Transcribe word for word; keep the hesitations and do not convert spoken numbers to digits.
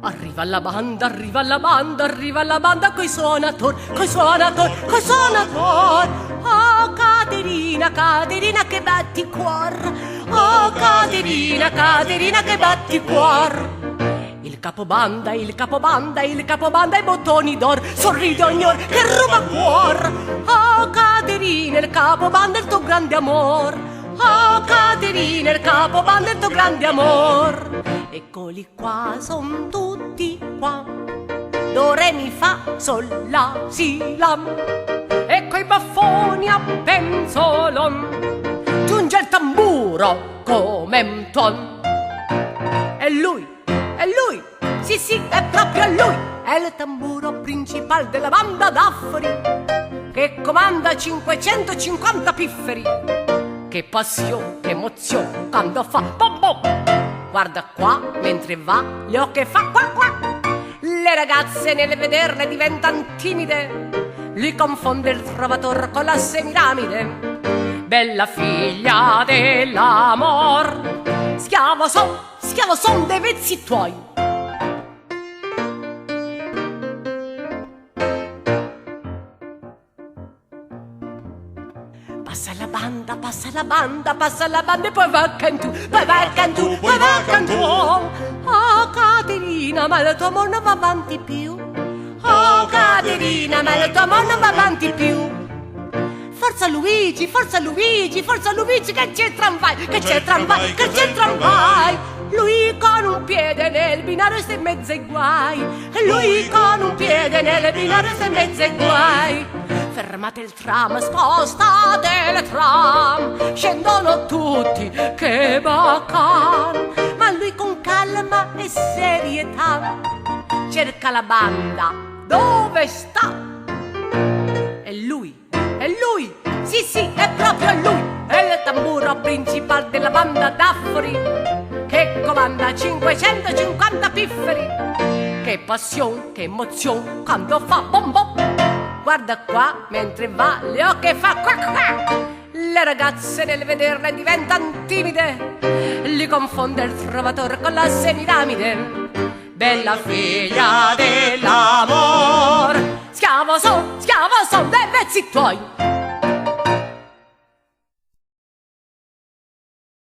Ariva la banda, ariva la banda, ariva la banda coi sonator, coi sonator, coi sonator. Oh Caterina, Caterina che batti cuor. Oh Caterina, Caterina che batti cuor. Il capobanda, il capobanda, il capobanda, i botoni d'or, sorride ognor che ruba cuor. Oh Caterina, il capobanda è il tuo grande amor. Oh Caterina, il capobanda è il tuo grande amor. Eccoli qua, son tutti qua. Do, re, mi, fa, sol, la, si, la. E coi baffoni a penzolon giunge il tamburo come un tuon. E lui, e lui, sì, sì, è proprio lui. È il tamburo principal della banda d'Afori, che comanda cinquecentocinquanta pifferi. Che passione, che emozione quando fa bom bom. Guarda qua mentre va, le occhie fa qua qua. Le ragazze nel vederle diventano timide. Lui confonde il trovatore con la Semiramide. Bella figlia dell'amor, schiavo son, schiavo son dei vezzi tuoi. Passa la banda, passa la banda, passa la banda e poi va cantù, poi va cantù, poi va cantù. Oh Caterina, ma il tuo amor non va avanti più. Oh Caterina, ma il tuo amor non va avanti più. Forza Luigi, forza Luigi, forza Luigi, che c'è il tramvai, che c'è il tramvai, che c'è il tramvai. Lui con un piede nel binario sta in mezzo ai guai. Lui con un piede nel binario sta in mezzo ai guai. Fermate il tram, spostate il tram, scendono tutti, che bacan. Ma lui con calma e serietà cerca la banda dove sta. E lui E lui, sì, sì, è proprio lui, è il tamburo principal della banda d'Afori, che comanda cinquecentocinquanta pifferi. Che passione, che emozione quando fa bom bom. Guarda qua, mentre va, le occhie fa qua qua. Le ragazze nel vederla diventano timide, li confonde il trovatore con la Semiramide. Bella figlia dell'amor, schiavo son, schiavo son dei vezzi tuoi.